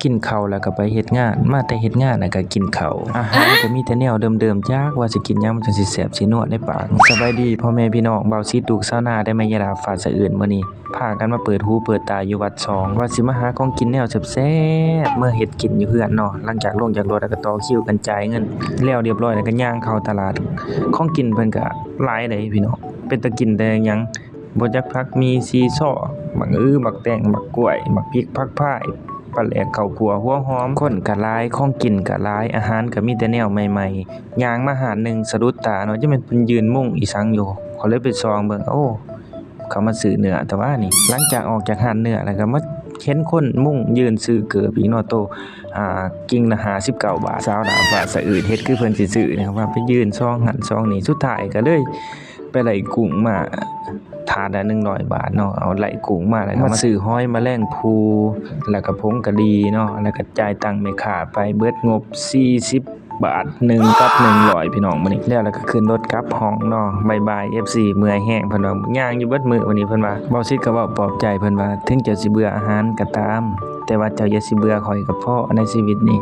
ກິນເຂົ້າແລ້ວກໍໄປເຮັດງານ ມາແຕ່ເຮັດງານແລ້ວກໍກິນເຂົ້າ ອາຫານກໍມີແຕ່ແນວເດີມໆ ຈັກວ່າຊິກິນຫຍັງມັນຈັ່ງຊິແຊບຊິນົວໃນປາກ. ສະບາຍດີພໍ່ແມ່ພີ່ນ້ອງ ບ່າວສິດ ລູກຊາວນາ ໄດ້ມາຢາມຢາມຝາກສະອື່ນ ມື້ນີ້ພາກັນມາເປີດຫູເປີດຕາຢູ່ວັດສອງ ວ່າຊິມາຫາຂອງກິນແນວແຊບໆ ມາເຮັດກິນຢູ່ເຮືອນເນາະ. ຫຼັງຈາກລົງຈາກລົດແລ້ວກໍຕໍ່ຄິວກັນຈ່າຍເງິນ ແລ້ວຮຽບຮ້ອຍແລ້ວກໍຍ່າງເຂົ້າຕະຫຼາດ ຂອງກິນເພິ່ນກໍຫຼາຍເດ້ພີ່ນ້ອງ ເປັນຕາກິນແຕ່ຫຍັງ ບໍ່ຈັກຜັກໝີ່ ຊີຊໍ ໝາກອື ໝາກແຕງ ໝາກກ້ວຍ ໝາກພິກ ຜັກພາຍ ປາແຫຼກ ເຂົ້າຂົ້ວ ຫົວຫອມ. ຄົນກະຫຼາຍ ຂອງກິນກະຫຼາຍ ອາຫານກະມີແຕ່ແນວໃໝ່ໆ. ຍ່າງມາຮ້ານໜຶ່ງສະດຸດຕາເນາະ ຈັກແມ່ນເພິ່ນຢືນມຸງອີ່ສັງຢູ່ ຂ້ອຍເລີຍໄປສ່ອງເບິ່ງ ໂອ້ ເຂົາມາຊື້ເນື້ອແຕ່ວ່ານີ້. ຫຼັງຈາກອອກຈາກຮ້ານເນື້ອແລ້ວກະມາເຫັນຄົນມຸງຢືນຊື້ເກີບອີກເນາະ ໂຕ ອ່າ ກິ່ງລະຫ້າສິບເກົ້າບາດ. ສາວໜ້າຟ້າສະອືດ ເຮັດຄືເພິ່ນຊິຊື້ນີ້ ວ່າໄປຢືນຊອງຫັ້ນຊອງນີ້ ສຸດທ້າຍກໍເລີຍໄປໄລ່ກຸ້ງມາ ຖາດລະໜຶ່ງຮ້ອຍບາດເນາະ. ເອົາໄລ່ກຸ້ງມາ ແລ້ວກໍມາຊື້ຫອຍ ມະແລງພູ ແລ້ວກໍຜົງກະຫຼີ່ເນາະ ແລ້ວກໍຈ່າຍຕັງແມ່ຄ້າໄປ ເບິດງົບສີ່ສິບບາດ ໜຶ່ງກັບໜຶ່ງຮ້ອຍ ພີ່ນ້ອງ. ມື້ນີ້ແລ້ວ ແລ້ວກໍຂຶ້ນລົດກັບຫ້ອງເນາະ ບາຍບາຍ ເອັຟຊີ ເມື່ອຍແຮງ ເພິ່ນວ່າ ຍ່າງຢູ່ເບິດມື້ມື້ນີ້ ເພິ່ນວ່າ. ບ່າວສິດກໍເວົ້າປອບໃຈເພິ່ນວ່າ ເຖິງເຈົ້າຊິເບື່ອອາຫານກໍຕາມ ແຕ່ວ່າເຈົ້າຢ່າຊິເບື່ອຂ້ອຍກໍພໍໃນຊີວິດນີ້.